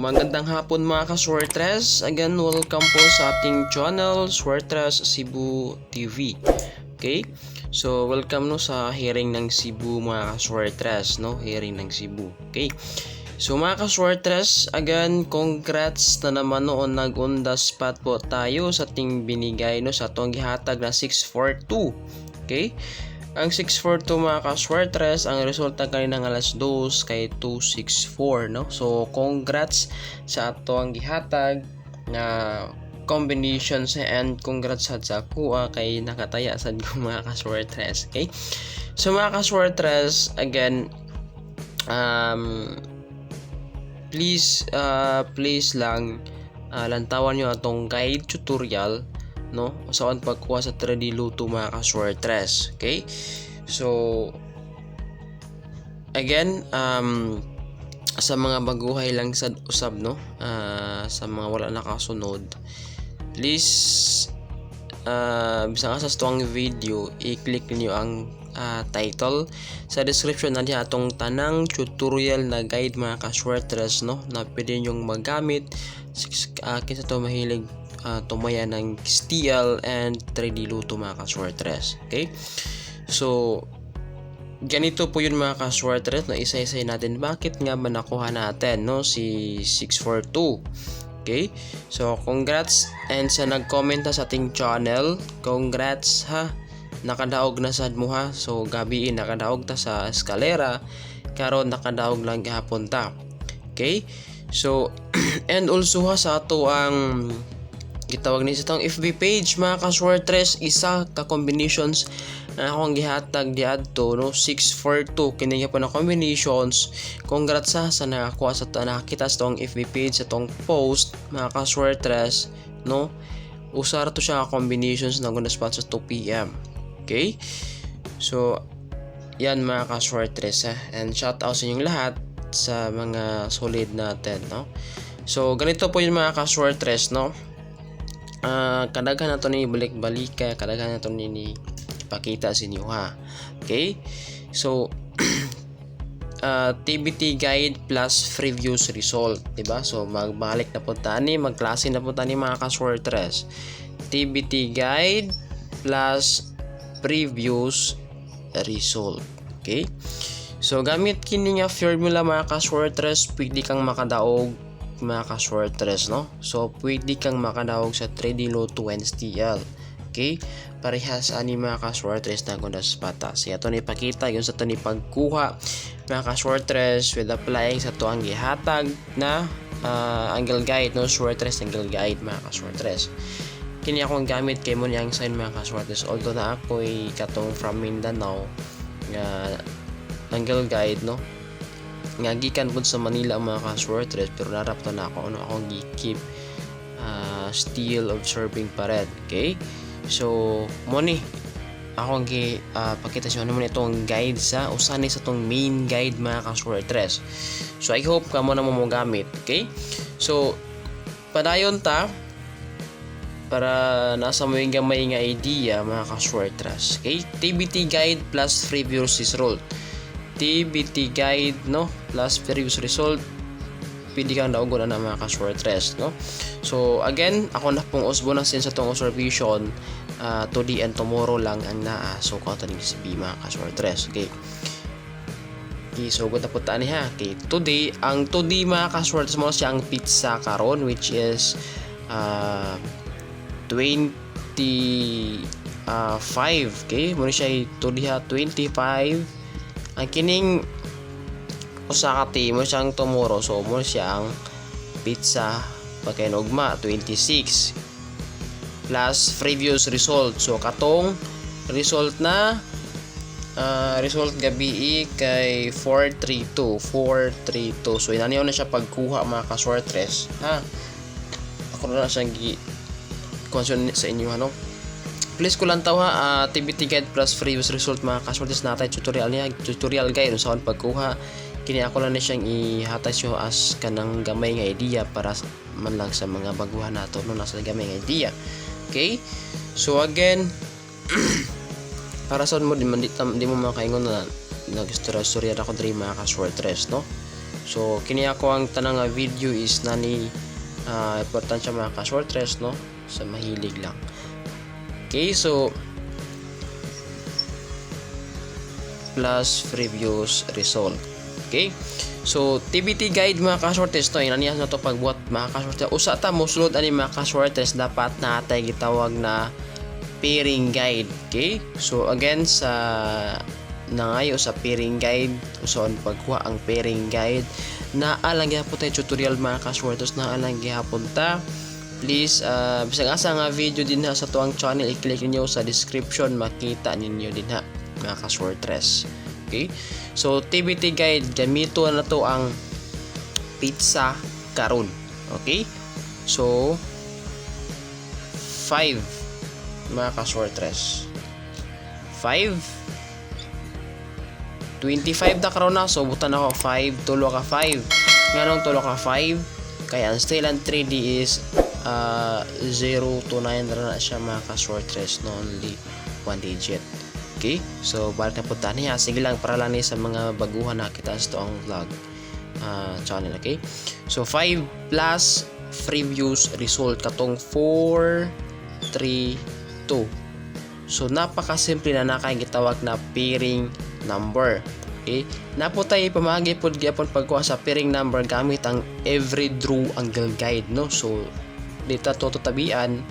Magandang hapon, mga kaswertres. Again, welcome po sa ating channel, Swertres Cebu TV. Okay? So, welcome, no, sa hearing ng Cebu, mga kaswertres, no? Hearing ng Cebu. Okay? So, mga kaswertres, again, congrats na naman noon, nag-on the spot po tayo sa ating binigay, no, sa atong gihatag na 642. Okay? Ang 642, mga kaswertres, ang resulta kaninang alas 2 kay 264, no? So, congrats sa ato ang gihatag na combinations and congrats sad sa akuha kay nakataya sad ko, mga kaswertres, okay? So, mga kaswertres, again, please, please lang lantawan nyo atong guide tutorial, no, saan pagkuha sa 3D Lotto, mga kaswertres, okay? So again, sa mga baguhay lang sa usab, no, sa mga wala nakasunod, please, bisan asa sa tuang video, i-click niyo ang title sa description na diha atong tanang tutorial na guide, mga kaswertres, no, na pwede nyong magamit kinsa to mahilig tumaya ng STL and 3D Lotto, mga kaswertres. Okay, so ganito po yun, mga kaswertres, no? Isa-isa natin bakit nga ba nakuha natin, no, si 642. Okay, so congrats and sa nag-comment sa ating channel, congrats ha, nakadaog na sad mo ha. So gabi nakadaog ta sa eskalera, karon nakadaog lang gihapon ta. Okay, so and also ha, sa ato ang gitawag ni sa itong FB page, mga kaswertres, isa ka combinations na akong gihatag diadto, no, 642, kini po na combinations. Congrats sa nakakuha sa nakakita sa tong FB page sa tong post, mga kaswertres, no? Usa ra to siya ka combinations na guna spot sa 2 p.m. Okay, so yan, mga kaswertres ha, and shout out sa inyong lahat sa mga solid natin, no? So ganito po yung, mga kaswertres, no, kadaghan na to ni balik-balik, kaya kadaghan na to ni ipakita sa inyo ha. Okay? So TBT guide plus previous result, di ba? So magbalik na po tani, magklase na po tani, mga kaswertres. TBT guide plus previous result. Okay? So gamit kini nga formula, mga kaswertres, pwede kang makadaog, mga kaswertres, no? So, pwede kang makadaog sa 3D Lotto and STL. Okay? Parehas ani, mga kaswertres, na kung spata. So, ato ni pakita yung sa to ni pagkuha, mga kaswertres, with applying sa to ang gihatag na angle guide, no? Swertres angle guide, mga kaswertres. Kini akong gamit kay mo niyang sign, mga kaswertres. Although na ako'y katong from Mindanao nga angle guide, no? Nga gikan pud sa Manila, mga kaswertres, pero narap to na ako ano akong gi-keep, still observing pa rin. Okay, so mo ni akong gi pakita sa mo itong guide sa usa ni sa tong main guide, mga kaswertres. So I hope kamo na mo gamit. Okay, so padayon ta para nasa mo yung gamay nga idea, mga kaswertres. Okay, TBT guide plus previous result. TBT guide, no, plus previous result, pwede kang daugon na, mga kaswertres, no? So again, ako na pong usbo na sin sa tong observation, today and tomorrow lang ang naa. So kung ito si B, mga kaswertres. Okay. Okay, so na po ta ni ha. Okay, today, ang today, mga kaswertres, mo siya ang pizza karon, which is 25. Okay, mo siya today ha, 25. Ang kining usa ka mo siyang tomorrow, so mo siya ang pizza pagkainugma 26 plus previous result. So katong result na result gabi kay 432 432. So inani na siya pagkuha, mga kaswertres ha. Ako na siyang gi sa inyo, ano. Please ko lang taw ha, TBT guide plus previous result, mga kaswertres, natay tutorial niya, tutorial guide sa pagkuha. Kini ako lang ni siyang ihatay siya as kanang gamay nga idea para man lang sa mga baguhan nato, no, nasa gamay nga idea. Okay, so again, para sa mo di man di mo makaingon na nagstorya-storya ako diri, mga kaswertres, no? So kini ako ang tanang nga video is nani importansya, mga ka-swertres, no, sa mahilig lang. Okay, so plus previous result. Okay? So TBT guide, mga ka-swertres, no, inaniya na to pagbuhat, mga ka-swertres. Usa ta mosulod ani, mga ka-swertres, dapat natay gitawag na pairing guide. Okay? So again, sa nangayo sa pairing guide, usaon pagkuha ang pairing guide, naa lang gihapon tayo tutorial, mga ka-swertres, naa lang gihapon ta. Please, bisag asa nga video din ha sa tuang channel, i-click niyo sa description, makita ninyo din ha, mga ka-swertres. Okay? So TBT guide, gamito na to ang pizza karon. Okay? So 5, mga ka-swertres. 5 25 ta karon na, so butan ako 5 tulo ka 5. Nganong tulo ka 5? Kaya ang style ang 3D is 0 to 9 ra na siya, mga ka-swertres, no, only one digit. Okay? So balik na po ta niya. Sige lang, para lang ni sa mga baguhan na kita sa ang vlog channel, okay? So 5 plus previous result katong 4 3 2. So napakasimple na nakay gitawag na pairing number. Okay? Naputay pamagi pod gyapon pagkuha sa pairing number gamit ang every draw angle guide, no? So dita to tabian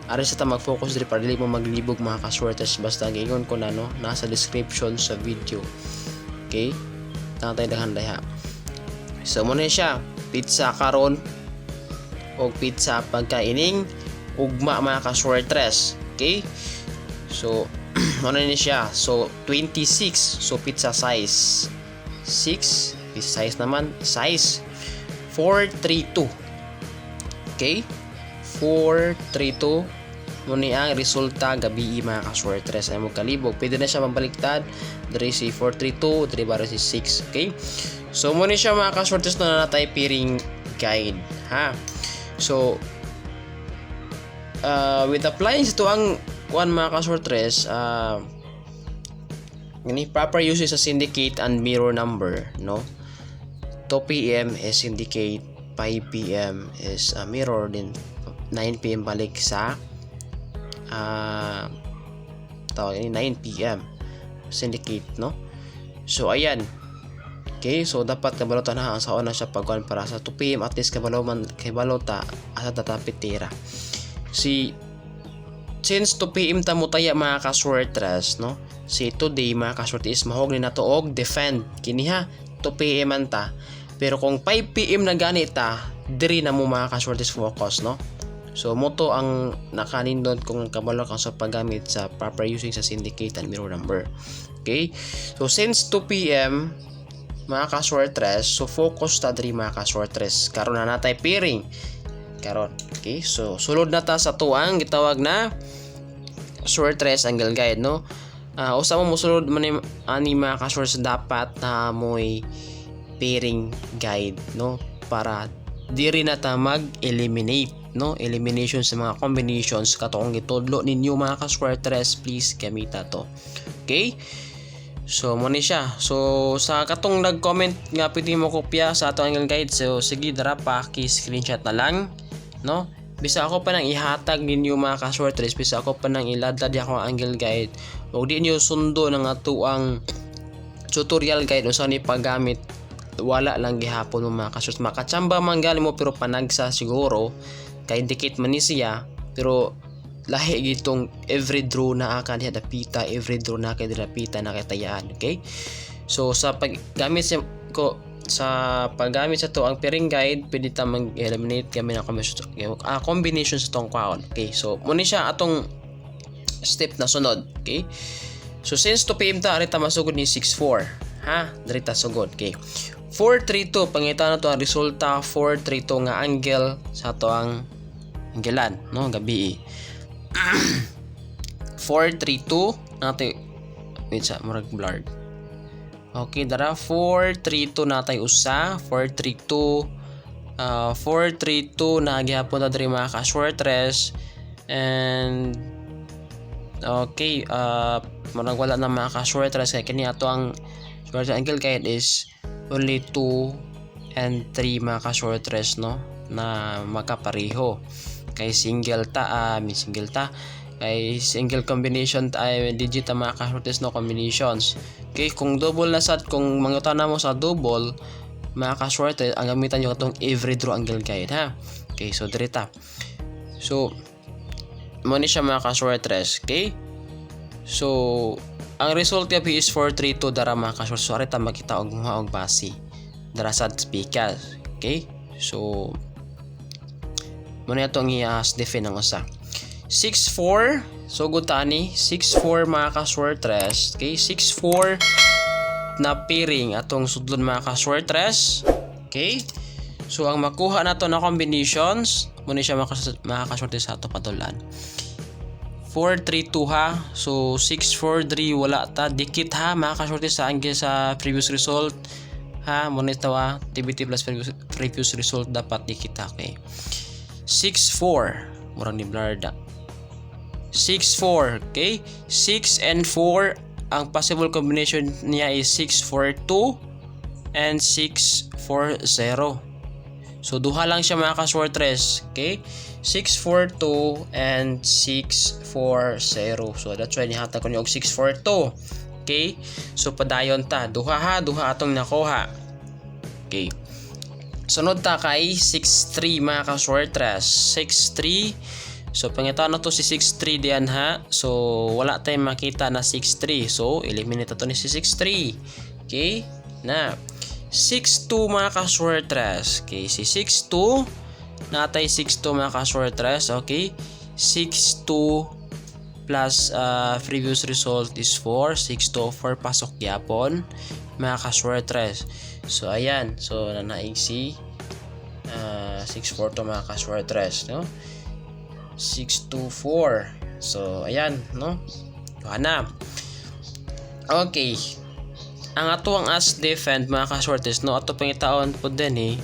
ari sa ta mag-focus diri para dili mo maglibog, mga kaswertes. Basta giingon ko na, no, nasa description sa video. Okay? Natay daghan diha. So mo na siya, pizza karon og pizza pagkaining ugma, mga kaswertres. Okay? So ano ni siya? So 26. So pizza size 6, pizza size naman size 432. Okay? 432 mo ni ang resulta gabi, mga kaswertres, ay mo kalibog. Pwede na siya mabaliktad diri si 432, diri ba si 6. Okay? So mo ni siya, mga kaswertres, na natay pairing guide ha. So with applying sa ang kuan, mga kaswertres, gani proper usage sa syndicate and mirror number, no, 2 p.m. is syndicate, 5 p.m. is mirror, din 9 p.m. balik sa tawag ini 9 p.m. syndicate, no. So ayan. Okay, so dapat kabalo ta na ang saon na siya pagkuan para sa 2 p.m., at least kabalo man, kabalo ta asa tatapit tira. Si since 2 p.m. ta mo taya, mga kaswertres, no, si today, mga kaswerte, is mahog ni nato og defend kini ha, 2 p.m. man ta. Pero kung 5 p.m. na gani ta, diri na mo, mga kaswertes, focus, no. So mo to ang nakanindot kung kabalo kang sa paggamit sa proper using sa syndicate and mirror number. Okay? So since 2 p.m., mga kaswertres, so focus ta diri, mga kaswertres. Karon na natay pairing karon. Okay? So sulod na ta sa tuang gitawag na swertres angle guide, no. Usa mo mosulod man ani, mga kaswertres, dapat na mo'y pairing guide, no, para diri na ta mag-eliminate, no, elimination sa mga combinations katong gitudlo ninyo, mga kaswertres. Please gamita to. Okay? So mo ni siya. So sa katong nag-comment nga pwede mo kopya sa ato angle guide, so sige dara pa, screenshot na lang, no. Bisa ako pa nang ihatag ninyo, mga kaswertres, bisa ako pa nang iladlad ako ang angle guide ug di niyo sundo ng ato ang tutorial guide unsa ni paggamit, wala lang gihapon mo, mga kaswertres. Makachamba man gali mo pero panagsa siguro kay dikit man ni siya, pero lahi gitong every draw na aka diha dapita, every draw na kay dapita na kay tayaan. Okay? So sa paggamit sa ko sa paggamit sa to ang pairing guide, pwede ta mag-eliminate kami ng combination sa tong kwaon. Okay? So mo ni siya atong step na sunod. Okay? So since 2 p.m. ta, arita masugod ni 6-4 ha, dirita sugod. Okay, 432, pangita na to ang resulta 432 nga angle sa ato ang anggelan, no, gabi. 432 natin. Wait, sa murag blurred. Okay, dara 432 natay usa 432, 432 na gihapon na diri, mga ka-swertres. And okay, murag wala na, mga ka-swertres, kay kini ato ang swertres angle guide is only 2 and 3, mga kaswertres, no, na makapareho kay single ta, may single ta kay single combination ta, ay digit ang mga kaswertres, no, combinations. Okay, kung double na sad, kung mangutana mo sa double, mga kaswerte, ang gamitan nyo itong every draw angle guide, ha. Okay, so diri ta. So mo ni siya, mga kaswertres. Okay, so ang result ya is 432 dara, mga kaswerte. So ari ta makita og mga og base dara sad pikas. Okay, so mo na itong i-as defend ang usa 6-4. So good tani 6-4, mga kaswertres. Okay, 6-4 na pairing atong sudlon, mga kaswertres. Okay, so ang makuha nato na combinations mo ni siya, mga kaswerte, sa ato patulan 4-3-2, ha. So 6-4-3 wala ta, dikit ha, mga kaswerte, sa angle sa previous result, ha. Mo ni tawa TBT plus previous result, dapat dikit ha. Okay, 6-4, murang ni blarda 6-4. Okay, 6 and 4, ang possible combination niya is 6-4-2 and 6-4-0. So duha lang siya, mga kaswertres. Okay, 6-4-2 and 6-4-0. So that's why nihatag ko niyo og 6-4-2. Okay, so padayon ta, duha ha, duha atong nakuha. Okay, sunod ta kay 6-3, mga kaswertres. 6-3. So pangita na to si 6-3 diyan, ha. So wala tayong makita na 6-3. So eliminate to ni si 6-3. Okay? Na 6-2, mga kaswertres. Okay, si 6-2, natay 6-2, mga kaswertres. Okay? 6-2 plus previous result is 4. 6 2 4, pasok gyapon, mga kaswertres. So ayan, so nanaig si 6-4 to, mga kaswertres, no? 6-2-4. So ayan, no? Kuha na. Okay. Ang ato ang as defend, mga kaswertes, no? Ato pangitaon po din eh.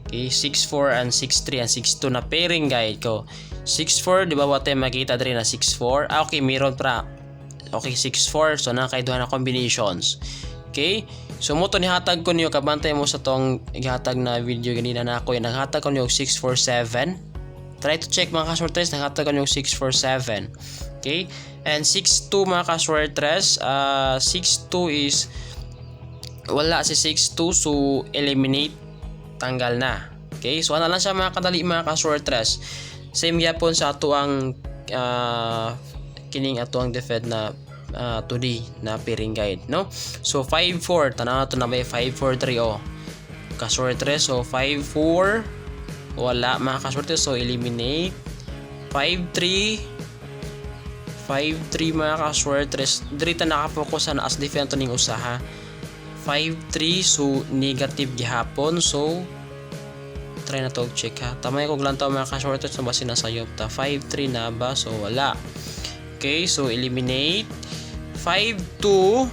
Okay, 6-4 and 6-3 and 6-2 na pairing guide ko. 6-4, di ba wa tayo makita diri na 6-4? Ah, okay, meron pra. Okay, 6-4. So, na kay duha na combinations. Okay? So, mo to nihatag ko niyo, kabantay mo sa tong gihatag na video ganina na ako. Naghatag ko niyo og 6-4-7. Try to check, mga kaswertres, naghatag ko niyo og 6-4-7. Okay? And 6-2, mga kaswertres, 6-2 is wala si 6-2, so eliminate, tanggal na. Okay? So ano lang siya mga kadali, mga kaswertres. Same gyapon sa ato ang kining ato ang defend na 2D na pairing guide, no? So 5-4, tanaw nato na may 5-4-3 oh. Kaswertres, so 5-4 wala, mga kaswerte, so eliminate. 5-3, 5-3, mga kaswertres, diri ta nakafocus sa as defend to ning usa ha. 5-3, so negative gihapon, so try na to check ha. Tamay ko lang mga kaswertres na basi nasayop ta. 5-3 na ba? So wala. Okay, so eliminate. 5-2,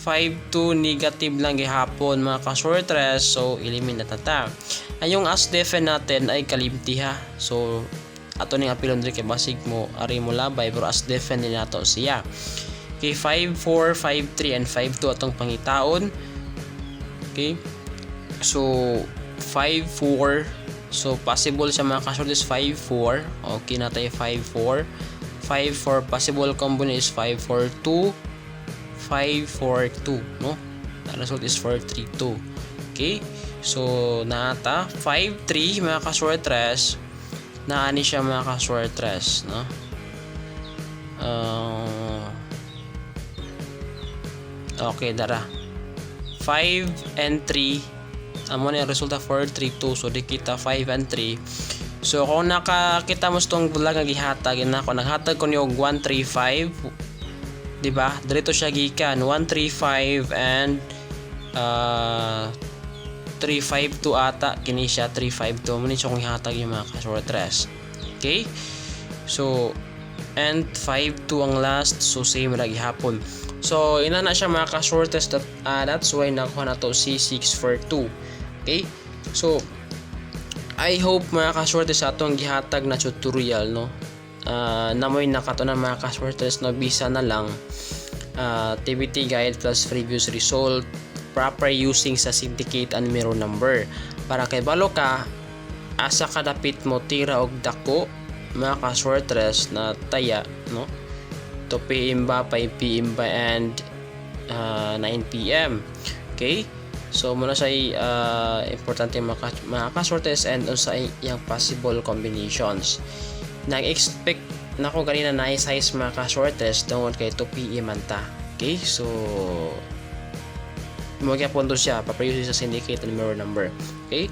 5-2, negative lang gihapon, mga kaswertres, so eliminate na ta. Ay yung as defend natin ay kalimti ha. So ato ning apilon diri kay basig mo ari mo labay, pero as defend ni nato siya. Okay, 5 4, 5 3 and 5 2 atong pangitaon. Okay? So 5 4, so possible sa mga kaswertres 5 4. Okay na tayo 5 4. 5 4, possible combo niya is 5 4 2, 5 4 2, no? The result is 4 3 2. Okay? So nata 5 3, mga kaswertres. Naani siya, mga kaswertres, no? Okay, dara. 5 and 3. Amo na yung resulta, 4 3 2. So di kita 5 and 3. So kung nakakita mo sa tong vlog nga gihatag na ako, naghatag ko niyo og 1 3 5, di ba? Dirito siya gikan 1 3 5 and 3 5 2 ata kini siya, 3 5 2 mo ni siya kung ihatag yung mga kaswertres. Okay? So and 5 2 ang last, so same ra gihapon. So ina na siya, mga kaswertres, that's why nakuha na to si 642. Okay? So I hope, mga kaswertres, sa atong gihatag na tutorial, no, namoy nakatunan, mga kaswertres, no, bisa na lang TBT guide plus previous result. Proper using sa syndicate and mirror number para kay balo ka asa ka dapit mo tira og dako, mga kaswertres, na taya, no? 2 PM ba, 5 PM ba, and 9 PM. Okay, so muna siya importante, mga kaswertres, and unsa iyang possible combinations. Nag-expect nako ganina na size, mga kaswertres, tungod kay 2 PM man ta. Okay, so mo gyapon to siya proper using sa syndicate and mirror number. Okay,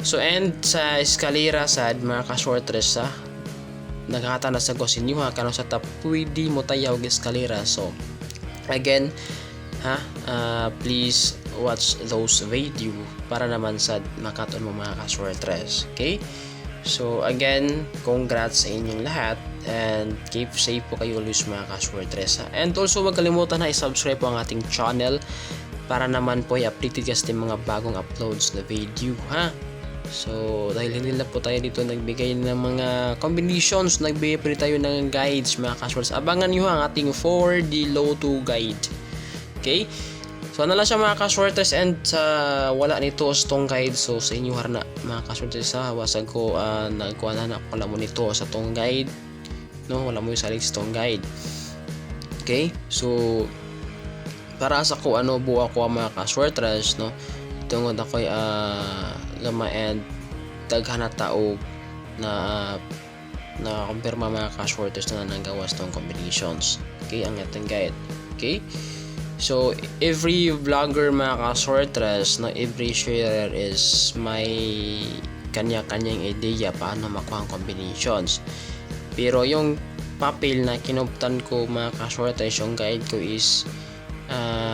so and sa eskalera sad, mga kaswertres, sa naghata na sa ko sa inyo ha, kanus-a ta pwede mo tayaw og eskalera. So again ha, please watch those video para naman sa makaton mo, mga kaswertres. Okay, so again, congrats sa inyong lahat and keep safe po kayo always, mga kaswertres ha. And also, wag kalimutan na i-subscribe po ang ating channel para naman po i-updated ka sa mga bagong uploads na video ha. So, dahil hindi lang po tayo dito nagbigay ng mga combinations, nagbigay po rin tayo ng guides, mga kaswertres. Abangan nyo ang ating 4D Lotto guide. Okay? So, ano lang siya, mga kaswertres, and sa wala nito sa tong guide. So, sa inyo na, mga kaswertres ha, wasag ko nagkuha na na wala mo nito sa tong guide. No, wala mo yung salig sa tong guide. Okay? So, para sa ko ano buwa ko ang mga kaswertres, no? Tungod ako'y lama and daghan na tao na na kumpirma, mga kaswertres, na nanggawas tong combinations. Okay, ang atong guide. Okay? So, every vlogger, mga kaswertres, no, every sharer is may kanya-kanyang idea paano makuha ang combinations. Pero yung papel na kinuptan ko, mga kaswertres, yung guide ko is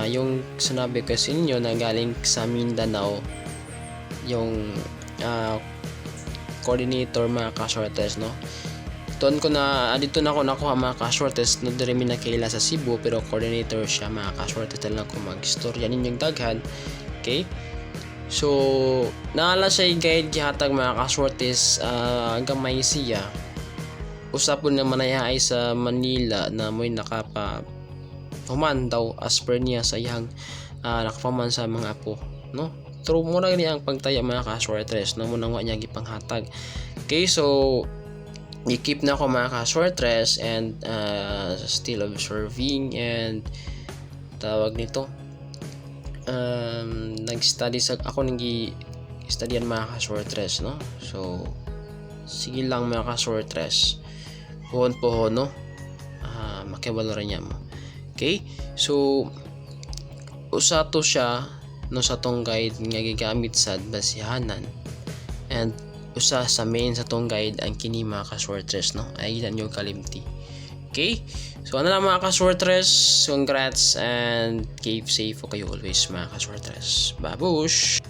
yung sinabi ko sa inyo na galing sa Mindanao yung coordinator, mga kaswertres, no? Doon ko na dito na ako nakuha, mga kaswertres, no? Diri mi nakaila sa Cebu pero coordinator siya, mga kaswertres. Lang ko magstorya ninyong daghan. Okay, so naala siya yung guide gihatag, mga kaswertres, gamay siya. Usapon naman ay sa Manila na mo'y nakapa human daw as per niya sa iyang nakapaman sa mga apo, no? True mo na gani ang pagtaya, mga kaswertres, no? Mo nang wa niya gipanghatag. Okay, so i-keep na ako, mga kaswertres, and still observing and tawag nito, nag-study sa ako nang studyan, mga kaswertres, no? So sige lang, mga kaswertres, puhon pohon, no? Makiwalo rin niya mo. Okay, so usa to siya, no, sa tong guide nga gigamit sa basihanan and usa sa main sa tong guide ang kini, mga kaswertres, no? Ay nyo kalimti. Okay, so ano lang, mga kaswertres, congrats and keep safe po kayo always, mga kaswertres. Babush.